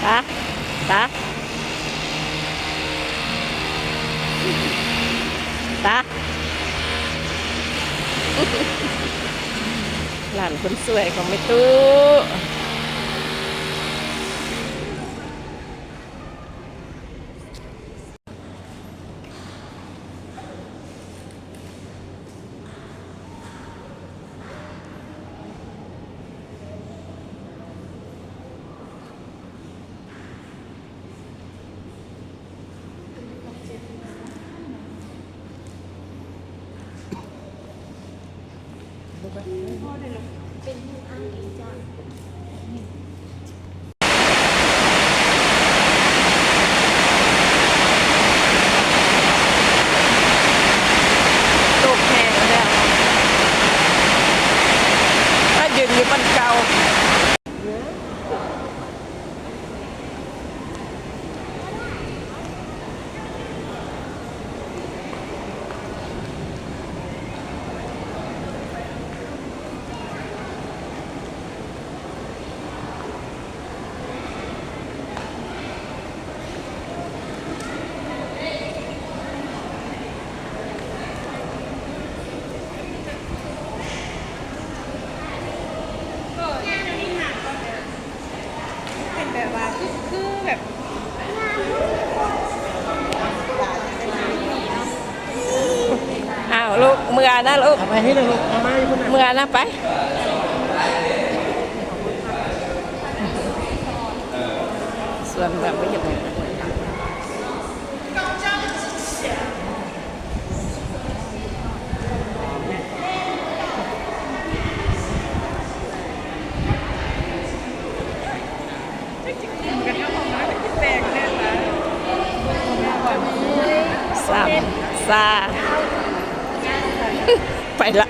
ຕາ ຕາ ຕາ ຫຼານຄົນສວຍຂອງແມ່ຕູ້. ຕົກແຮງແລ້ວ ມາຢືນຢູ່ບ່ອນເກົ່າ. ເປັນແບບວ່າຄື ຄືແບບ ອ້າວລູກ ເມືອນະລູກ ເອົາໄປໃຫ້ເລີຍລູກ ເອົາມາຢູ່ພຸ້ນນະ ເມືອນະໄປ ສວນແບບບໍ່ຢາກ ສາມ ຊາ ໄປລະ.